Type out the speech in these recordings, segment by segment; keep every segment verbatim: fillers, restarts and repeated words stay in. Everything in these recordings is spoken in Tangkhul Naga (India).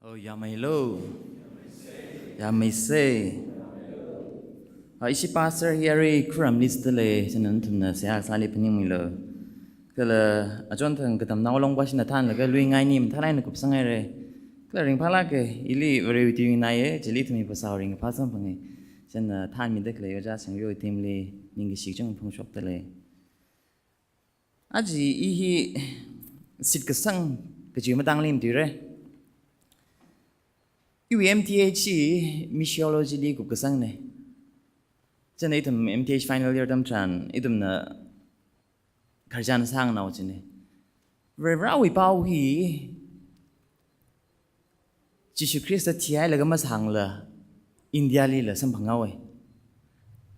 Oh, yāmeilo. Yāmeisei. Ah, ishi pastor hi arui Khuramli sāda lei, chieina nathumna seihā kasāli phaningmilu. Kala achon thang katamnao Longpashina thānlaga luingai ni mathālāk eina kupsanghaira. Kala ringphālāka, ili Varewui tui nganāya, chili ithum hi phasā ringphā samphanga. Chieina thānmida khalei Ojā Sangriwui team li ningkashi kachungkha phongshokda lei. Aja i hi shitkasang kaji matangli matuira. Iwui M Th hi missiology li kupkasangna. Chieina ithum M Th final year atam tharan ithumna khararchan sānganao china. Varivarawui pao hi Jishu Khrista thihailaga masāngla India lila samphanghaowa.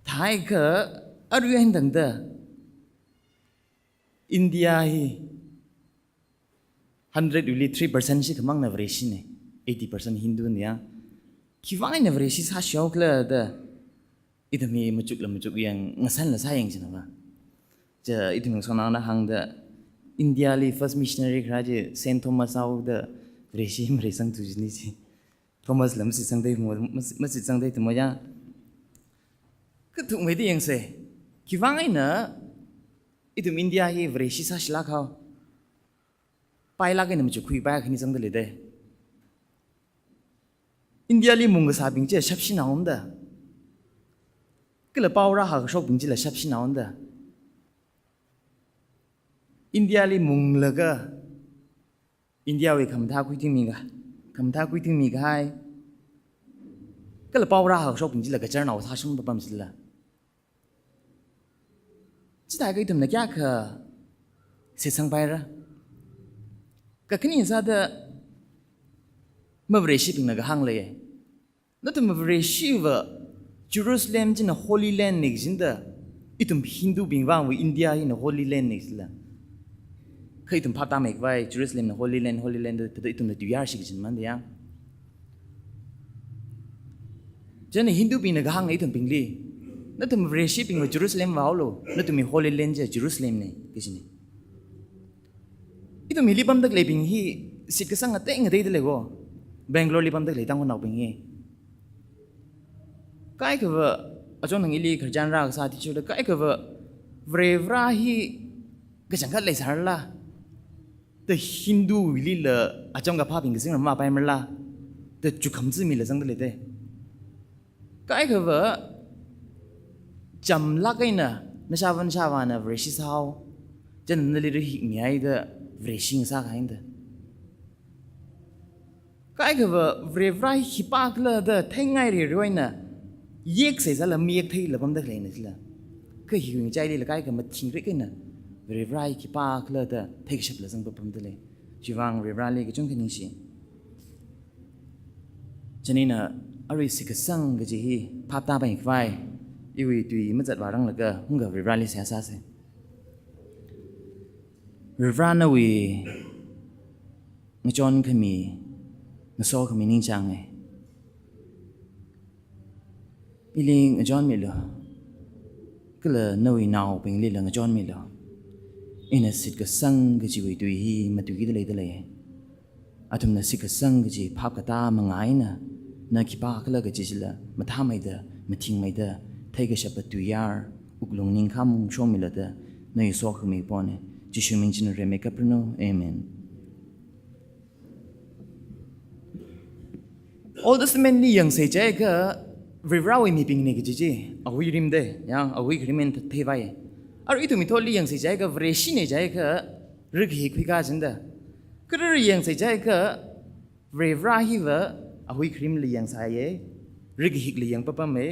Thākha arui eina tangda India hi hundred wuili three percent shikhamangna Vareshina, eighty percent Hinduna ya. Khiwui vang eina Vareshi sāshihao khala da ithum hi machukla machuk yang, ngasanla sāyang china va. Chieina ithum ngasotnaona hāngda India li first missionary kharā chi Saint Thomas haoda Vareshi mareisangthu jina chi. Thomas la mashitsangda mo, mashi-, mashitsangda mo ya. Kathukmeida yangsei. Khiwui vang eina ithum India hi Vareshi sāshilāk hao. Pailāk eina machukkhuipai khani zangda leida. India li mung kasābing chi shapshinaoda. Kala pao rāhākashokbing chila shapshinaoda. India li munglaga India wui khamathā khuitingmi ka, khamathā khuitingmi kahai. Kala pao rāhākashokbing chila kacharnao sāshung papam chila. Chithākha ithumna kayākha shitsangpaira. Kakhane sāda mavareshibingna kahāng leiya. Nathum Vareshiva Jerusalem china Holy Land na kajida, ithum Hindubing vangva India hina Holy Land na kajila. Kha ithum phaptāmeikhavai Jerusalem na Holy Land, Holy Land da, da ithumna tuiyarshi kajina manda ya. Chieina Hindubingna kahāng ithumbingli, nathum Vareshibingva Jerusalem vāhaolu, nathumwui Holy Land chi Jerusalem na kajina. Ithum hili pamda khaleibing hi shitkasang ngatei ngateida lei ko. Bangalore li pamda khalei Tangkhulnaobing hi. Kaikhava, achon thang ili khararchan rākasā teacher da, kaikhava Varivara hi kachangkhat leisālala, da Hindu wuilila acham kaphābing kazingram mapaimarala, da chukhamzimila zangda leida. Kaikhava chamlāk eina nashāva nashāvāna Vareshi sāhao, chieina nali rahikmihaida Vareshi ngasākahaina da. Kaikhava Varivara hi khipākhala da theingairarwui eina yekseisāla mayektheila pamda khaleina chila. Kha hiwui ngachailila kaikha mathingrik eina Varivara hi khipākhala da theikashapla zangpapamda lei. Chiwui vang Varivarali kachungkha ningshi. Chieina arui shitkasang kaji hi phaptāpaikhavai iwui tui mazatvāranglaga hungkha Varivarali seihā sāsa. Varivara nawui ngachonkhami, ngasokhami ningchānga. Ili ngachonmilu, kala nawui naobinglila ngachonmilu. Ina shitkasang kajiwui tui hi matuikida leida lei. Athumna shitkasang kaji phapkatā manga eina, na khipākhala kaji chila mathāmeida, mathingmeida, theikashapa tuiyar, wuklung ningkhāmshomila da nawui sokhami pona. Jishu ming china rimeikapra nu. Amen. Old Testament li yangsei jiakha Varivarawui mibingna kaji chi, awui rim da, ya, awui kharim eina theivai. Arui ithum mithotli yangsei jiakha Vareshina jiakha rakahik khuikā china da. Kha arui yangsei jiakha Varivara hiva awui kharimla yangsāya, rakahikla yangpapama,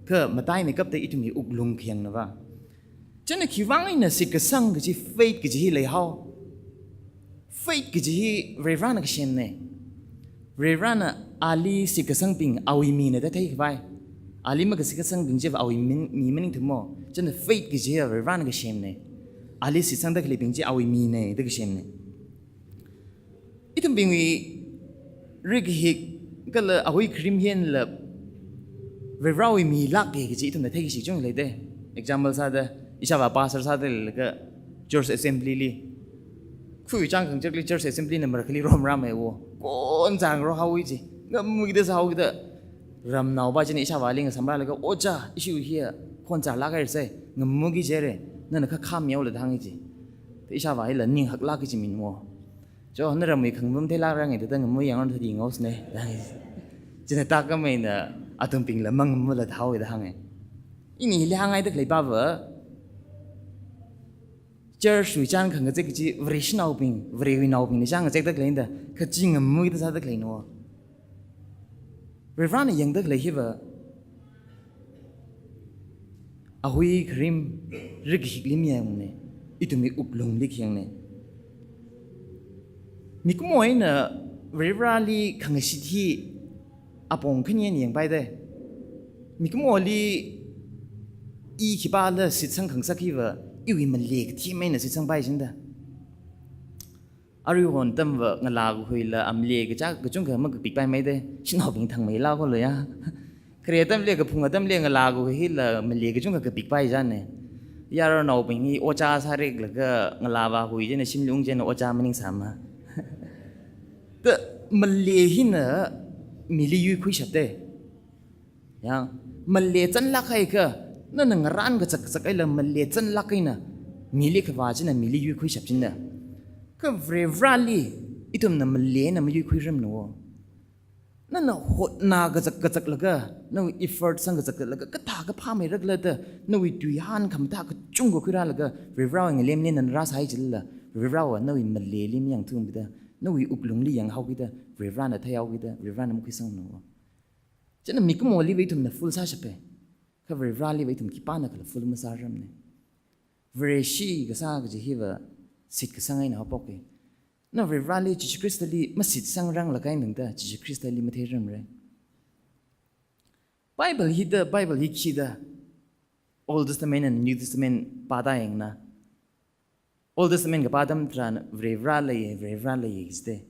kha mataimeikapta ithumwui wuklung khayangnava. Chieina khiwui vang eina shitkasang kaji, faith kaji hi leihao. Faith kaji hi Varivarana kasemna. Varivarana ali shitkasangbing awui mina da theikhavai. Ali makashitkasangbing chiva awui min, mi maningthumo. Chieina faith kaji hi Varivarana kasemna. Ali shitsangda khaleibing chi awui mina da kasemna. Ithumbingwui rakahik kala awui kharim hianla Varivarawui milāka kaji ithumna theikashi kachungkha leida. Example sāda, ishāvā pastor sāda leilaga church assembly li Khuichang khangachekli church assembly na marakhali romrāmei wo. Khon zāngarok haowa ji. Ngamkida sāhaokida. Ramnaopa china ishāvāli ngasamrālaga, "Ojā, ishi hiya khon zālāk haira sai. Ngamki jire. Nana kha kham yaola," da hānga ji. Ishāvā hila ning haklāk kaji min wo. "Cho, naramwui khangmum theilākrang e, thāda ngamui yangon thāda yingaosne," da hānga ji. China tākhameina, "Athumbingla mangamula thao e," da hānga. Ini hili hāngngaida khaleipa va, church wui chān khangachek chi Vareshinaobing, Varewui naobingna chān ngachekda khaleina da, kha chi ngamkida sāda khaleina wo. Varivarana yangda khalei hiva, ahui kharim, rikahikli mayangne, ithumwui wuklungli khayangne. Mikumo eina Varivarali khangashit hi apong khani eina yangpaida. Mikumoli i khipāla shitsang khangasak hiva, iwui male kathim eina shitsangpai jida. Aruihon atamva ngalā kahuila amale kachā kachungkha makapikpaimeida, shanaobing thangmeilā kolo ya. Khare atamli, kaphung atamli ngalā kahui hila male kachungkha kapikpai jane. Yararnaobing hi ojā sāreklaga ngalāva hui jina, shimli ung jina, ojā maningsāma. Ta male hina mili yuikhuishapte. Ya, male chanlāk haiakha, nana ngarān kazak kazak eila male chanlāk eina mili khavā china mili yuikhuishap jina. Kha Varivarali ithumna male eina mayuikhuirarmana wo. Nana hotna kazak kazaklaga, nawui effort sangkazak kazaklaga, kathā kaphā meirakla da, nawui tuihān khamathā kachungkha khuirālaga, Varivarawui ngalemli nana rāsai jilala, Varivarava nawui maleli mayangthuda, nawui wuklungli yanghaokida, Varivarana theihaokida, Varivarana makhuisangmana wo. China mikumoliva ithumna fool sāshape. Kha Varivaraliva ithum khipānakhala fool masārarmane. Vareshi kasā kaji hiva shitkasang eina haophoke. Na Varivarali, Jishu Khristali mashitsangranglakha eina tangda, Jishu Khristali matheirarmare. Bible hida, Bible hi khida, Old Testament and New Testament pāda yangna. Old Testament kapā atam tharan Varivara leiye, Varivara leiye kajite.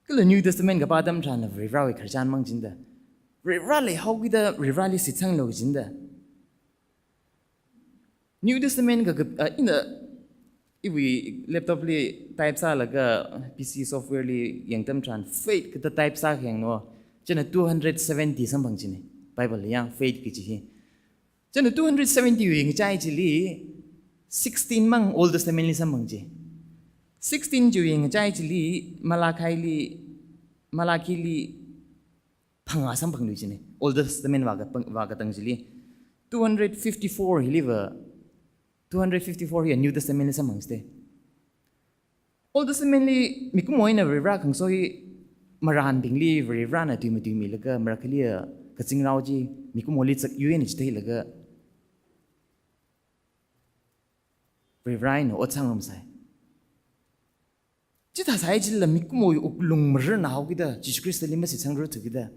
Kala New Testament kapā atam tharan Varivarawui khararchan mang jida. Varivara leihaokida Varivarali shitsanglu kajida. New Testament ka, ka, ah, ina iwui laptop li type sālaga P C software li yangtam tharan faith kathā type sākhayangna. China two hundred seventy samphang jine. Bible li yang faith kaji hi. China two hundred seventy wui ngachai chili sixteen mang Old Testament li samphang ji. Sixteen chiwui ngachai chili Malachi li, Malachi li phangā samphanglu jine. Old Testament vākatang, vākatang chili. Two hundred fifty-four hiliva, two hundred fifty-four hi New Testament li samphang jite. Old Testament li mikumo eina Varivara khangaso hi marānbingli Varivarana tui matuimilaga marakhali kazingrao chi mikumoli zakyui eina chitheilaga Varivara eina ot sāngarumsai. Chithā sāhai chilila mikumowui wuklung mararnahaokida, Jishu Khristali mashitsangrarthukida,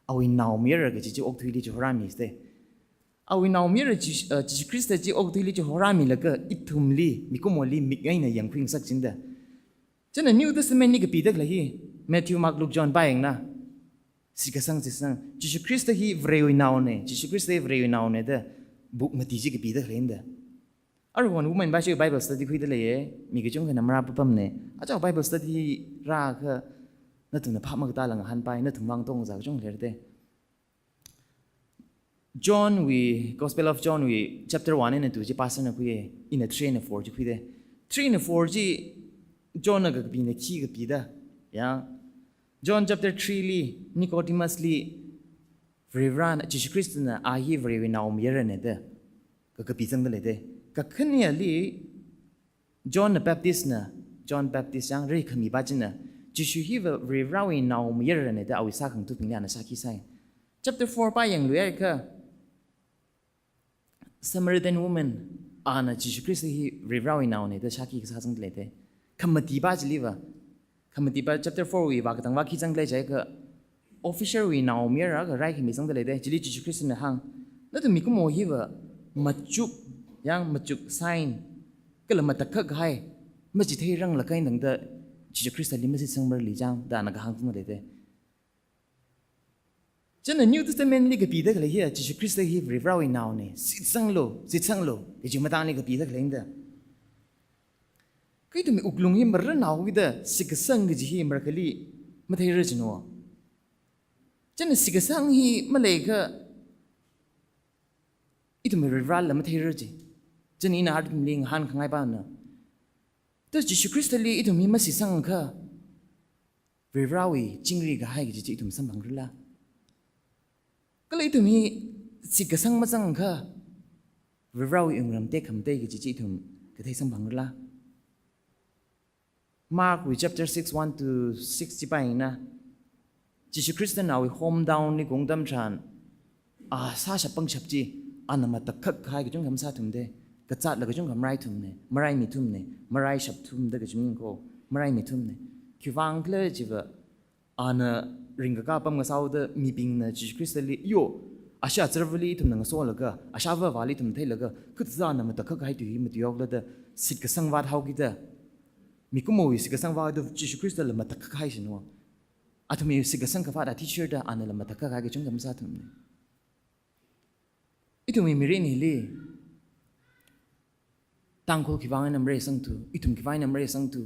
awui naomayara kaji chi okathuili chihorāmi jite. Awui naomayara Jish-, uh, Jishu Khrista chi okathuili chihorāmilaga ithumli, mikumoli mik eina yangkhuingasak jida. China New Testament li kapida khalei hi, Matthew, Mark, Luke, John pāyangna. Shitkasang, shitkasang. Jishu Khrista hi Varewui naone, Jishu Khrista hi Varewui naone da book mati chi kapida khaleina da. Aruihon women pa chi Bible study khuida leiye, mi kachungkhana marāpapamne. Aja Bible study rākha nathumna phap makatāla ngahānpai, nathum vang tongzā kachungkha leirate. John wui, Gospel of John wui chapter one eina two chi pastor na khuiye, ina three eina four chi khuide. Three eina four chi John na kakapina khi kapida. Ya. John chapter three li, Nicodemus li, Varivarana, Jishu Khristana a hi Varewui naomayarane da kakapi zangda leide. Kakhaneli John the Baptist na, John Baptist yang rai khami pa china, Jishu hiva Varivarawui naomayarane da awui sākhangathabingli ana shākhi sai. Chapter four pa yangluiakha, Samaritan woman, ana Jishu Khrista hi Varivarawui naone da shākhi kasā zangda leite. Khamati pa chiliva, khamati pa chapter four wui vākatang va khi zangda lei jiakha, officer wui naomayara kha rai khami zangda leite. Chili Jishu Khristana hāng, nathum mikumo hiva machuk, yang machuk sign, kala matakhak kahai machitheiranglakha eina tangda Jishu Khristali mashitsangmarali jang da ana kahāng zangda leite. China New Testament li kapida khalei hi, Jishu Khrista hi Varivarawui naone, shitsanglu, shitsanglu kaji matangli kapida khaleina da. Kha ithumwui wuklung hi maranhaokida shitkasang kaji hi marakhali matheira jino. Chieina shitkasang hi maleikha ithum Varivarala matheira ji. Chieina ina ithumli ngahānkhangai pana, to Jishu Khristali ithum hi mashitsangakha Varivarawui chingri kahai kaji chi ithum samphangrala? Kala ithum hi shitkasang mazangakha Varivarawui wungram tekhamatei kaji chi ithum kathei samphangrala? Markwui chapter six, one to six chi pāyangna, Jishu Khristana awui hometownli kung atam tharan, a sāshap pangshap chi ana matakhak kahai kachungkha masāthumde, kazatla kachungkha maraithumne, maraimithumne, maraishapthumda kachungkha maraimithumne. Khiwuivang khala chiva, ana ringkakā pamngasaoda mibingna Jishu Khristali, yo, ashee azarvali ithumna ngasolaga, ashāvāvāli ithum theilaga, khutsāna matakhak kahai tui hi matuihaolada, shitkasang vāthaokida, mikumowui shitkasang vāthaokida Jishu Khristala matakhak kahai shino. Athumwui shitkasang kavāt athishurda anala matakhak kahai kachungkha masāthumne. Ithumwui mirin hili Tangkhul khiwuivang eina mareisangthu, ithum khiwuivang eina mareisangthu,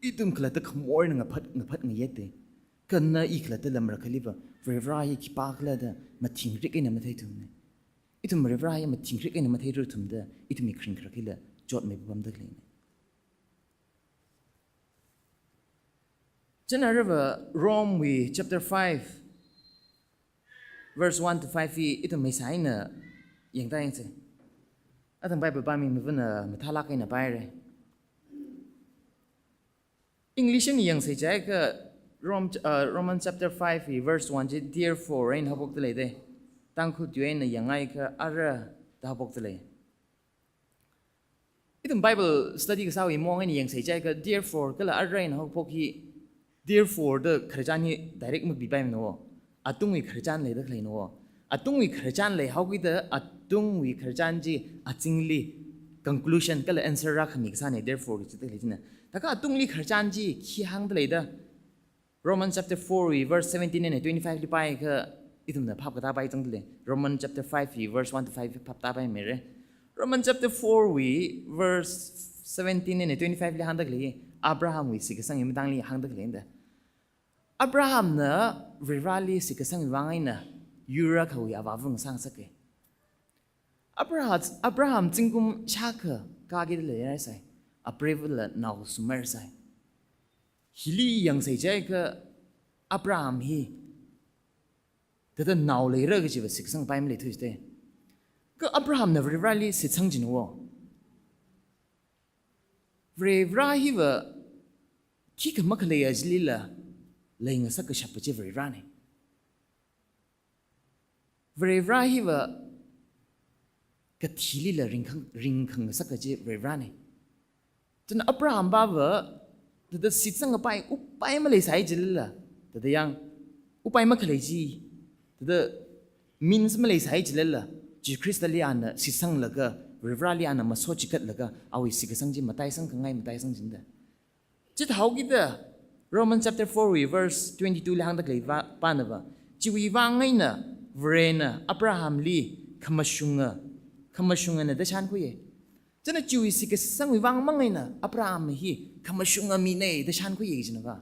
ithum khalatta khamor eina ngaphat, ngaphat ngayet de. Kha na i khalattala marakhaliva Varivara hi khipākhala da mathingrik eina matheithumne. Ithum Varivara hi mathingrik eina matheirathumda, ithumwui kharing kharak hila chotmei pamda khaleine. Chieina aruiva Romewui chapter five, verse one to five hi ithum maisā eina yangda yangsei. Athang Bible pāmi mavana mathālāk eina pāhaire. English eina yangsei jiakha Rom-, uh, Romans chapter five hi verse one chi therefore eina haophokda lei de. Tangkhul tui eina yangakha ara da haophokda lei. Ithum Bible study kasāwui maong eina yangsei jiakha therefore kala ara eina haophok hi, therefore da khararchan hi direct makapipaimano. Atungwui khararchan leida khaleino. Atungwui khararchan leihaokida atungwui khararchan chi azingli conclusion kala answer rākhami kasāne therefore kajida khalei china. Thākha atungli khararchan chi khi hāngda leida? Romans chapter four wui verse seventeen eina twenty-five li pāakha ithumna phap katāpai zangda lei. Romans chapter five wui verse one to five phap tāpaimeire. Romans chapter four wui verse seventeen eina twenty-five li hāngda khalei, Abrahamwui shitkasangwui matangli hāngda khaleina da. Abrahamna Varivarali shitkasangwui vang eina yur akhawui avāva ngasāngasake. Abraha-, Abraham zingkum shākha kākida leirasai, apreivāla nao summeirasai. Hili yangsei jiakha Abraham hi thāda nao leira kajiva shitkasangpai maleithu jite. Kha Abrahamna Varivarali shitsang jino. Varivara hiva khikha makhaleiya chilila leingasak kashappa chi Varivarane. Varivara hiva kathilila ringkhang, ringkhangasak kaji Varivarane. Chieina Abraham pava thāda shitsangkapai upai maleisai chilila, thāda yang upai makhalei chi, thāda means maleisai chilila, Jishu Khristali ana shitsanglaga, Varivarali ana masochikatlaga, awui shitkasang chi mataisang khangai mataisang jinde. Chithāhaokida Romans chapter four wui verse twenty-two li hāngda khalei va, panava, chiwui vang eina Varena Abrahamli khamashunga, khamashungana da shānkhuiye. Chieina chiwui shitkasangwui vang mang eina Abraham hi khamashunga mine da shānkhuiye jinava.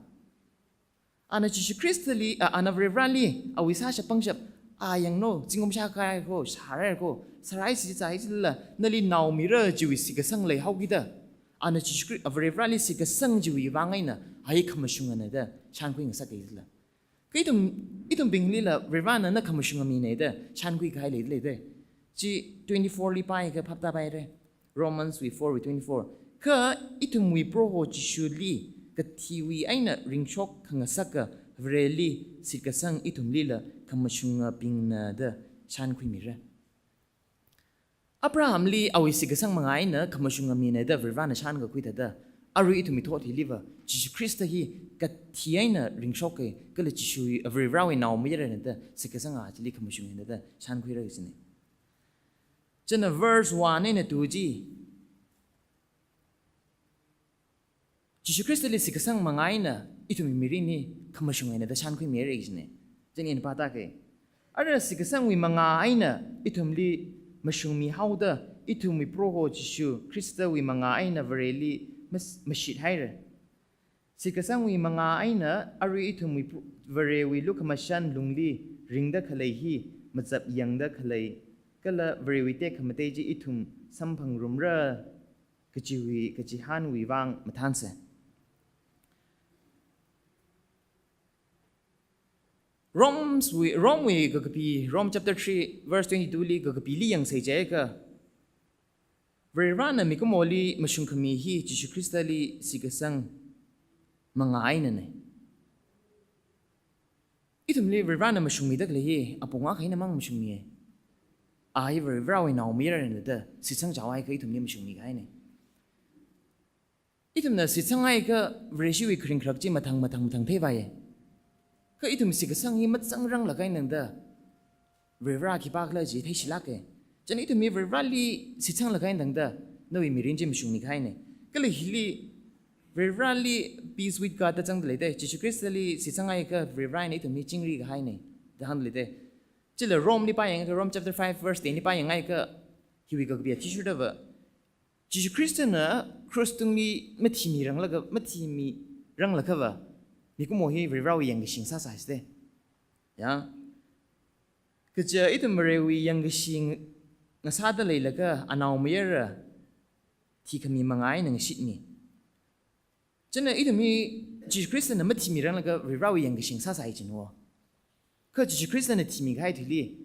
Ana Jishu Khristali, a, ana Varivarali awui sāshap pangshap, a yangno, zingkum shākha kāhaiko, shāraiko, shārai shizai chilila, nali nao mira chiwui shitkasang leihaokida, ana Jishu Khri-, a, Varivarali shitkasang chiwui vang eina, a hi khamashungana da shānkhuingasake jila. Kha ithum, ithumbinglila Varivarana na khamashunga mine da shānkhui kahai leida leide. Chi twenty-four li pāakha phap tāpaire. Romans wui four wui twenty-four. Kha ithumwui Proho Jishuli kathiwui eina ringshok khangasaka Vareli shitkasang ithumlila khamashungabingna da shānkhuimire. Abrahamli awui shitkasang manga eina khamashunga mine da Varivarana shānkakhui thāda, arui ithumwui thot hiliva, Jishu Khrista hi kathi eina ringshoke, kala Jishu Varivarawui naomayarana da shitkasanga chili khamashungana da shānkhuira kajine. Chieina verse one eina two chi, Jishu Khristali shitkasang manga eina ithumwui mirinli khamashungana da shānkhuimire jine. Chieina pātake. Ara shitkasangwui manga eina ithumli mashungmihaoda, ithumwui Proho Jishu Khristawui manga eina Vareli mas-, mashithaira. Shitkasangwui mangā eina arui ithumwui pu-, Varewui lukhamashan lungli ringda khalei hi mazap yangda khalei, kala Varewui tekhamatei chi ithum samphangrumra kajiwui, kachihānwui vang mathānsa. Romewui, Romewui kakapi, Rome chapter three verse twenty-two li kakapili yangsa jiakha, Varivarana mikumoli mashungkhami hi Jishu Khristali shitkasang mangā einana. Ithumli Varivarana mashungmida khalei hi apong akha einamang mashungmiya. A hi Varivarawui naomayarana da shitsangchao akha ithumli mashungmi kahaina. Ithumna shitsang akha Vareshiwui kharing kharak chi mathang mathang mathang theivāya. Kha ithum shitkasang hi mazangrang lāk eina tangda Varivara khipākhala chi theishilāka. Chieina ithum hi Varivarali shitsanglāk eina tangda nawui mirin chi mashungmi kahaina. Kala hili Varivarali peace with God da zangda leida. Jishu Khristali shitsang akha Varivarana ithum hi chingri kahaina da hāngda leida. Chila Romeli pāyangakha, Rome chapter five verse ten li pāyangakha, hiwui kakapi athishurdava, Jishu Khristana cross tungli mathimiranglakha, mathimiranglakha va, mikumo hi Varivarawui yangkashing sāsai side. Ya. Kaja ithum Varewui yangkashing ngasāda leilakha anaomayara thikhami mangā eina ngashitmi. Chieina ithum hi Jishu Khristana mathimiranglakha Varivarawui yangkashing sāsai jina. Kha Jishu Khristana thimi kahai thuili,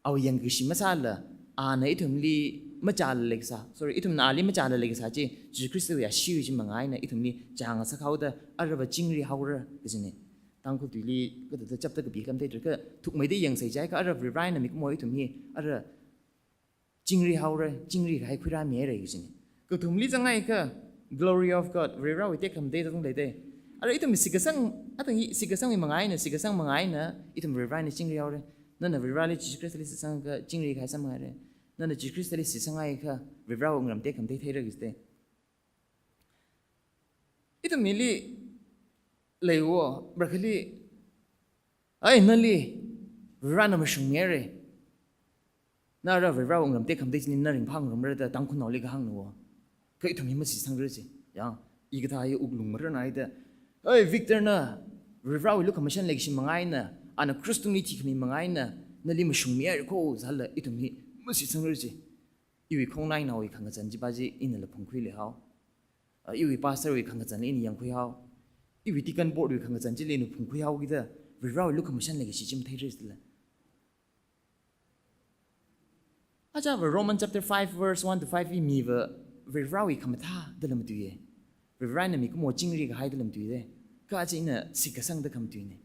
awui yangkashi masāla, ana ithumli machāla leikasā, sorry, ithumna ali machāla leikasā chi, Jishu Khristawui ashiwui chi mangā eina ithumli chāngasak haoda arava chingri haora kajina. Tangkhul tuili kathāda chapter kapi khalam theithuakha, thukmeida yangsa jiakha ara Varivarana mikumo ithum hi ara chingri haora, chingri kahai khuirāmihaira kajina. Kathumli zangakha, glory of God, Varivarawui tekhamatei da zangda leida. Ara ithum shitkasang, athang hi shitkasangwui mangā eina, shitkasang mangā eina, ithum Varivarali chingri haora. Nana Varivarali Jishu Khristali shitsangakha chingri kahai sāmhaira. Nana Jishu Khristali shitsangakha Varivarawui ngarān tekhamatei theira kajida. Ithum hili leiwo, marākhali, ai, nali Varivarana mashungmihaira. Na ara Varivarawui ngarān tekhamatei chili na ringphāngarumra da Tangkhulnaoli kahāngna wo. Kha ithum hi mashitsangra chi. Ya, i kathā hi wuklung marānai da. Ai, Victorna Varivarawui lukhamashan leikashi mangā eina, ana cross tungli thikhami mangā eina, nali mashungmihaira kho sālala ithum hi mashitsangra chi. Iwui khongnainaowui khangazan chiva chi inala phungkhuiluihao. Ah, iwui pastorwui khangazanli ina yangkhuihao. Iwui deacon boardwui khangazan chili ina phungkhuihaokida, Varivarawui lukhamashan leikashi chi matheira sālala. Ajava Roman chapter five verse one to five hi miva Varivarawui khamathā dala matuiya. Varivarana mikumo chingri kahai dala matuida. Kha aja ina shitkasang da khamatuina.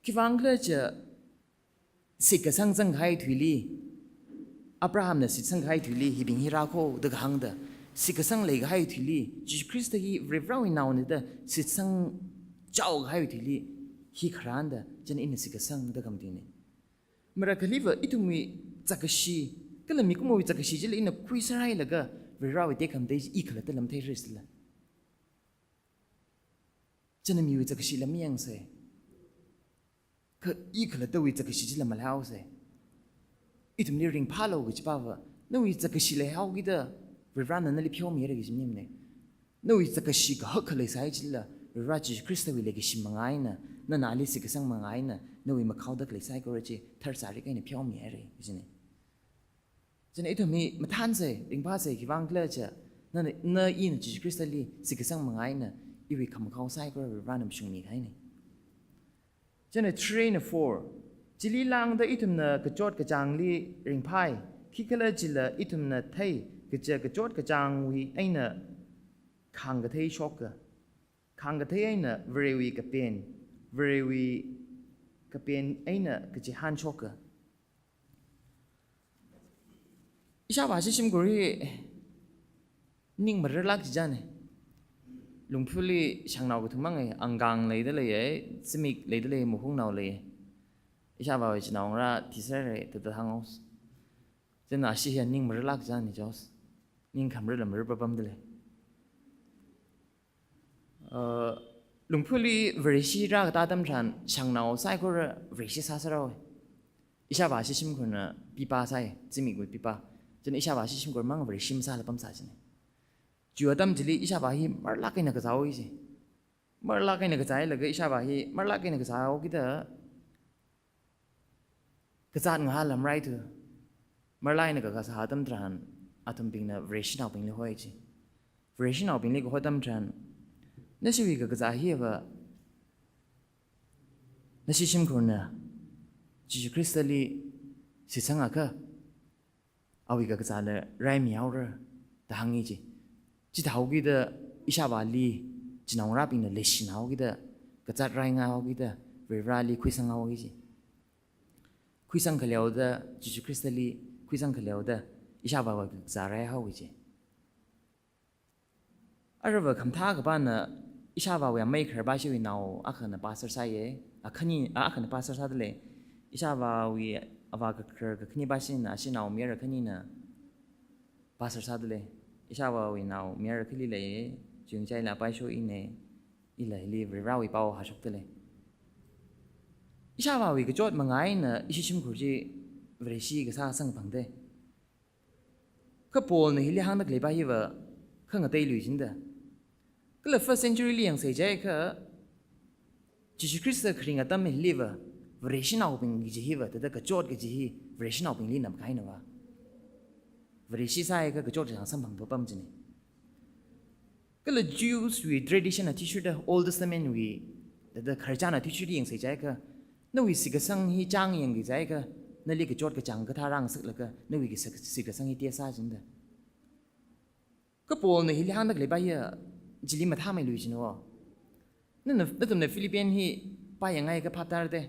Khivang khala jiakha shitkasang zangkahai thuili, Abrahamna shitsangkahai thuili, hibing hi rā kho da kahāngda, shitkasang leikahai thuili, Jishu Khrista hi Varivarawui naona da shitsangchaokahai thuili, hi kharāna da, chieina ina shitkasang da khamatuina. Marākhaliva ithumwui zakkashi, kala mikumowui zakkashi chili ina khuisārhailaga, Varivarawui tekhamatei chi i khalattala matheira sālala. Chieina miwui zakkashi lam yangsei. Kha i khalattawui zakkashi chila malaihaosei. Ithumli ringphālu kajiva, nawui zakkashi leihaokida, Varivarana nali pheomihaira kaji maningmana. Nawui zakkashi kahak khalei sāi chila, Varivara Jishu Khristawui leikashi mangā eina, nana ali shitkasang mangā eina, nawui makhaoda khalei saikora chi, tharsārik eina pheomihaira kajina. Chieina ithum hi mathānsei, ringphāsei, khivang khala jiakha, na, na ina Jishu Khristali shitkasang mangā eina, iwui khamakhao saikora Varivarana mashungmi kahaina. Chieina three eina four. Chili lāngda ithumna kachot kachāngli ringphāi, khikhalajila ithumna thei, kaja kachot kachāngwui eina khāngkathei shoka. Khāngkathei eina Varewui kapen, Varewui kapen eina kachihān shoka. Ishāvā ashi shimkhur hi ning mararlāk chijane. Lungphuli shangnao kathum mangai, angkang leida leiye, zimik leida lei, muhungnao leiye. Ishāvāwui chinao ngarā thiserre, thāda hānghaos. Chieina ashi hi ning mararlāk chijane, Jos. Ning khamrala marar papamda lei. Uh, Lungphuli Vareshi rākatā atam tharan shangnao saikora Vareshi sāsārao. Ishāvā ashi shimkhurna pipā sāi, zimikwui pipā. Chieina ishāvā ashi shimkhurmang Vareshi masāla pamsā chieina. Chiwui atam chili ishāvā hi marlāk eina kazāhaowa ji. Marlāk eina kazāhailaga ishāvā hi marlāk eina kazāhaokida kazāt ngahānla maraithu. Marlāk eina kakazā atam tharan athumbingna Vareshinaobingli hoi ji. Vareshinaobingli kaho atam tharan, nashiwui kakazā hiva nashi shimkhurna Jishu Khristali shitsangakha awui kakazāla raimihaora da hānga ji. Chithāhaokida ishāvāli chinaongarābingna leishinhaokida, kazāt raingaihaokida, Varivarāli khuisanghaowa ji. Khuisang khaleoda, Jishu Khristali khuisang khaleoda, ishāvāwui kakazā raihaowa ji. Aruiva khamathā akha pana ishāvāwui amei khararpā ashiwui nao akhana pastor sāya, akhani, a, akhana pastor sādalei. Ishāvāwui avā kakharar kakhanepā ashina, ashi nao mayara khanina pastor sādalei. Ishāvāwui nao mayara akhali leiya, Chungchai la Paisho ina, ila hili Varivarāwui pao hāshokdalei. Ishāvāwui kachot manga eina ishi shimkhur chi Vareshi kasā samkaphangda. Kha Paulna hili hāngda khaleipā hiva khangatei lui jida. Kala first century li yangsei jiakha, Jishu Khrista kharing atam hiliva, Vareshinaobing kaji hiva, thāda kachot kaji hi Vareshinaobinglina makahainava. Vareshi sāakha kachot kachāng samphang papam chieina. Kala Jews wui tradition athishurda, Old Testament wui, thāda khararchan athishurda yangsei jiakha, nawui shitkasang hi chāngyangki jiakha, nali kachot kachāng kathā rāngasaklaga, nawui ki shit-, shitkasang hi test sā jida. Kha Paulna hili hāngda khaleipā hiya, chili mathāmeilui jina wo. Nana, nathumna Philippian hi pāyangakha phaptāra da.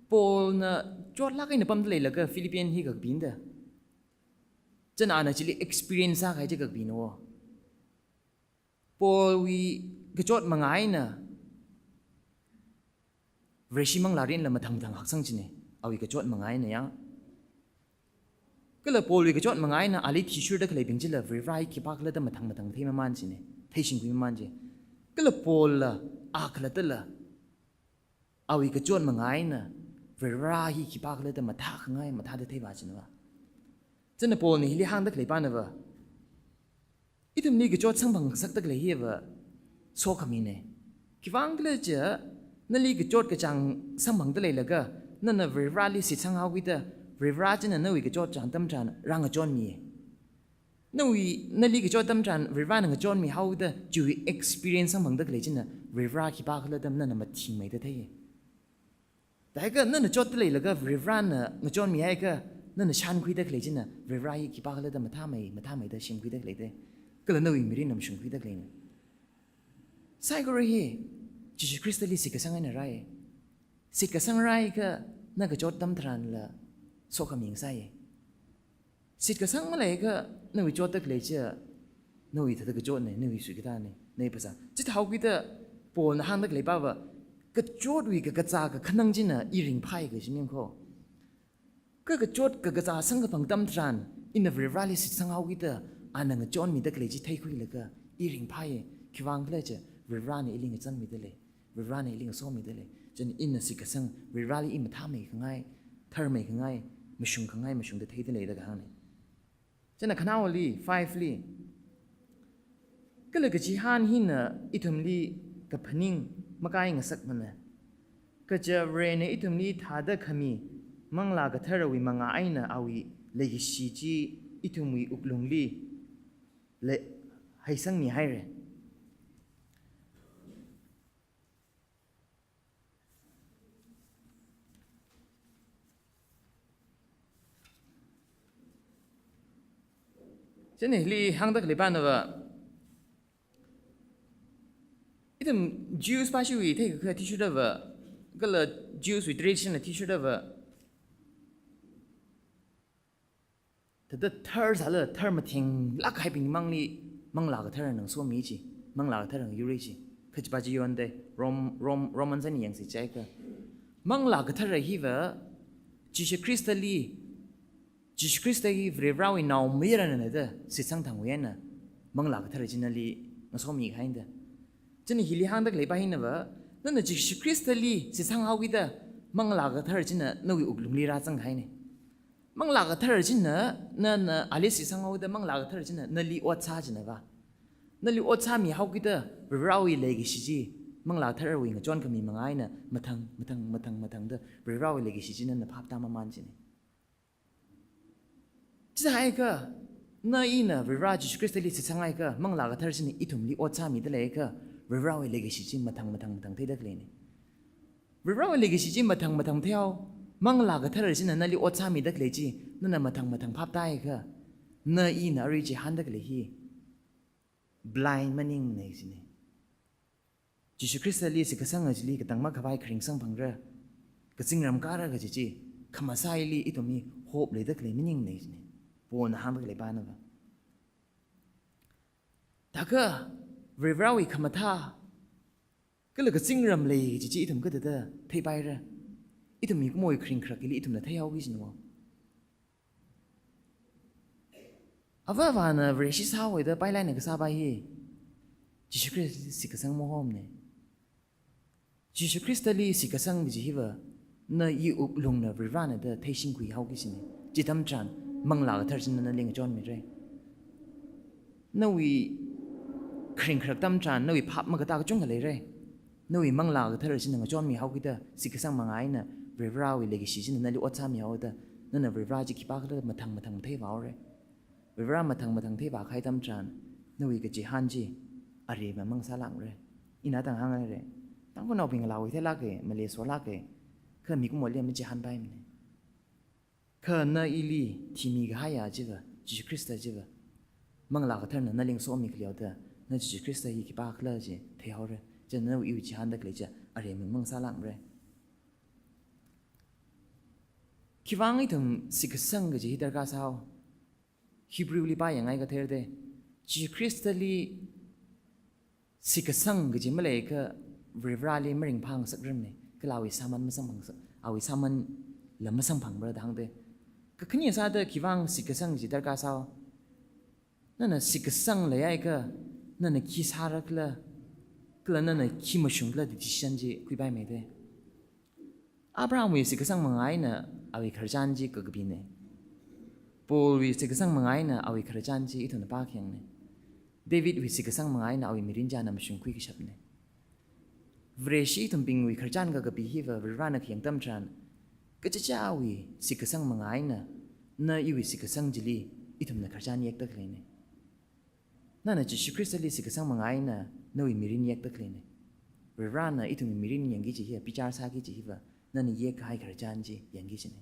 Paulna chotlāk eina pamda leilaga Philippian hi kakapina da. Chieina ana chili experience sākahai chi kakapina wo. Paulwui kachot manga eina Vareshi manglārinla mathang mathang haksang chieina, awui kachot manga eina yang. Kala Paulwui kachot manga eina ali athishurda khaleibing chila Varivarā hi khipākhala da mathang mathang theimamān chieina, theishingkhuimamān chi. Kala Paulva akhalattala awui kachot manga eina Varivarā hi khipākhala da mathākhangai, mathāda theipā chinava. Chieina Paulna hili hāngda khaleipānava, ithumli kachot samphang ngasakda khalei hiva sokhamina. Khivang khala jiakha, nali kachot kachāng samphangda leilaga, nana Varivarāli shitsanghaokida, Varivarā china nawui kachot chāng atam tharan rāngachonmiya. Nawui, nali kachot atam tharan Varivarāna ngachonmihaoda, chiwui experience samphangda khalei china Varivarā khipākhala da nana mathingmeida theiya. Thākha nana chotda leilaga Varivarāna ngachonmihaiakha, nana shānkhuida khalei china Varivarā hi khipākhala da mathāmei, mathāmeida shimkhuida khalei da. Kala nawui mirinna mashungkhuida khaleina. Saikora hi Jishu Khristali shitkasang eina rāi. Shitkasang rāakha na kachot atam tharanla sokhami ngasāya. Shitkasang maleiakha nawui chotda khalei chiya, nawui thāda kachotna, nawui suikathāna, nawui phasā. Chithāhaokida Paulna hāngda khaleipāva, kachotwui kakazā kakhanang china i ringphai kaji maningkho. Kha kachot kakazā samkaphang atam tharan, ina Varivarāli shitsanghaokida, ana ngachonmida khalei chi theikhuilaga i ringphai, khivang khala jiakha Varivarāna ili ngachonmida lei. Varivarāna ili ngasomida lei. Chieina ina shitkasang, Varivarāli i mathāmeikhangai, tharmeikhangai, mashungkhangai, mashungda theida lei da kahāngna. Chieina khanaoli, five li. Kala kachihān hina ithumli kaphaning makai ngasakmana. Kaja Varena ithumli thāda khami Manglā Katharawui manga eina awui leikashi chi ithumwui wuklungli le, heisangmihaira. Chieina hili hāngda khaleipānava, ithum Jews pāshiwui theikakhui athishurdava, kala Jews wui tradition athishurdava, thāda tharsāla, tharmathenglāk kahaibing mangli Manglā Katharana ngasomi chi, Manglā Katharana yuri chi. Kha chipā chi yonda, Rom-, Rom-, Romans eina yangsei jiakha, Manglā Kathara hiva Jishu Khristali, Jishu Khrista hi Varivarāwui naomayarana da shitsang thangwui eina Manglā Kathara chi nali ngasomi kahaina da. Chieina hili hāngda khaleipā hinava, nana Jishu Khristali shitsanghaokida Manglā Kathara china nawui wuklungli rāzanghaina. Manglā Kathara china, na, na, ali shitsanghaoda Manglā Kathara china, nali ot sā china va. Nali ot sāmihaokida, Varivarawui leikashi chi, Manglā Katharawui ngachonkhami manga eina, mathang, mathang, mathang, mathangda, Varivarawui leikashi chi nana phaptāmamān china. Chithākha, na ina Varivara Jishu Khristali shitsangakha, Manglā Kathara china ithumli ot sāmida leiakha, Varivarawui leikashi chi mathang, mathang, mathang theida khaleina. Varivarawui leikashi chi mathang, mathang theihao, Manglā Kathara china nali ot sāmida khalei chi, nana mathang, mathang phaptāakha, na ina arui chihānda khalei hi blind maningmana china. Jishu Khristali shitkasanga chili katang makhavai kharing samphanga, kazingram kara kaji chi, khamasāli ithumwui hope leida khalei maningmana china. Paulna hāngda khalei pana va. Thākha, Varivarawui khamathā, kala kazingram lei kaji chi ithum kathāda theipaira. Ithum mikumowui kharing kharak hili ithumna theihaoki china va. Avāvana Vareshi sāhaoda pailaina kasā pai hi, Jishu Khristali shitkasang mahomna. Jishu Khristali shitkasang kaji hiva, na iwui wuklungna Varivarana da theishingkhuihaoki china. Chi atam tharan, Manglā Kathara china nali ngachonmira. Nawui kharing kharak atam tharan, nawui phap makatā kachungkha leira. Nawui Manglā Kathara china ngachonmihaokida, shitkasang manga eina, Varivarawui leikashi china nali ot sāmihaoda, nana Varivara chi khipākhala mathang mathang theivāhaora. Varivara mathang mathang theivākahai atam tharan, nawui kachihān chi, aremma mangasālākmara. Ina tang hānghaira. Tangkhulnaobing ngalāwui theilāka, Malay sālāka, kha mikumoli machihānpaimana. Kha na ili thimikahaiya chiva, Jishu Khrista chiva, Manglā Katharana nali ngasomi khalei da, na Jishu Khrista hi khipākhala chi theihaora. Chieina nawui iwui chihānda khalei chi aremma mangasālākmara. Khiwuivang ithum shitkasang kaji hi darkar sāhao? Hebrewli pāyangakha theida, Jishu Khristali shitkasang kaji maleiakha Varivarali maringphāngasakramana, kala awui sāman masamphangsa-, awui sāmanla masamphangra da hāngda. Kakhane sāda khiwuivang shitkasang kaji darkar sāhao? Nana shitkasang leiakha, nana khi sārakhala, kala nana khi mashungkhala decision chi khuipaimeida. Abrahamwui shitkasang manga eina awui khararchan chi kakapina. Paulwui shitkasang manga eina awui khararchan chi ithumna pākhayangna. Davidwui shitkasang manga eina awui mirin chi ana mashungkhui kashapna. Vareshi ithumbingwui khararchan kakapi hiva Varivarana khayang atam tharan, kachichāwui shitkasang manga eina, na iwui shitkasang chili ithumna khararchan yekda khaleina. Nana Jishu Khristali shitkasang manga eina nawui mirin yekda khaleina. Varivarana ithumwui mirin yangki kaji hi, bichar sāki kaji hiva, nana yekkahai khararchan chi yangki kajina.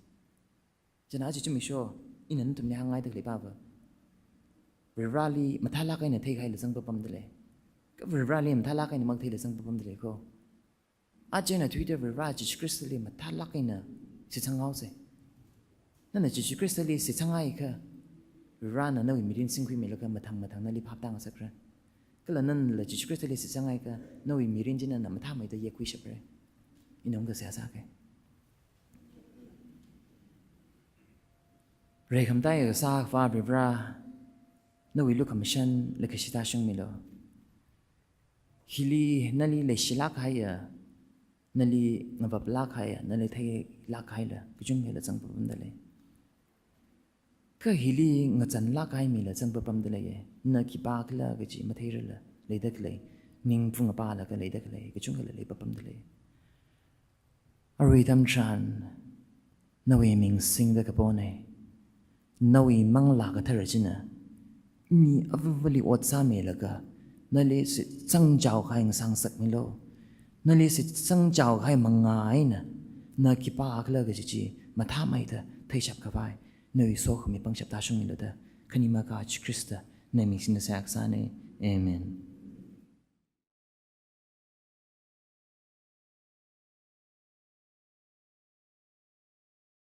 Chieina aja zimiksho, ina nathumli hāngngaida khalei pava, Varivarali mathālāk eina theikahaila zangpapamda lei. Kha Varivarali mathālāk eina makatheila zangpapamda lei ko. Aja ina thuida Varivara Jishu Khristali mathālāk eina shitsanghaosa. Nana Jishu Khristali shitsangakha, Varivarana nawui mirin singkhuimilaga mathang mathang nali phaptāngasakra. Kala nanala Jishu Khristali shitsangakha, nawui mirin chi nana mathāmeida yekkhuishapra. Ina ungda seihā sāga. Reikhamataiya kasā Akhava Varivara, nawui lukhamashan leikashi tāshungmilu. Hili nali leishilāk kahaiya, nali ngavaplāk kahaiya, nali theilāk kahaila kachungkhala zangpapamda lei. Kha hili ngazanlāk kahai mila zangpapamda leiya, na khipākhala kaji matheirala leida khalei, ning phungapālaga leida khalei kachungkhala leipapamda lei. Arui atam tharan, nawui ming singda kapona. Nawui Manglā Kathara china mi avavali ot sāmilaga, nali shitsangchao kahai ngasāngasakmilu. Nali shitsangchao kahai manga eina, na khipākhala kaji chi mathāmeida theishap khavai, nawui sokhami pangshap tāshungmilu da, khani makha Jishu Khrista nawui ming singda seihā kasāna. Amen.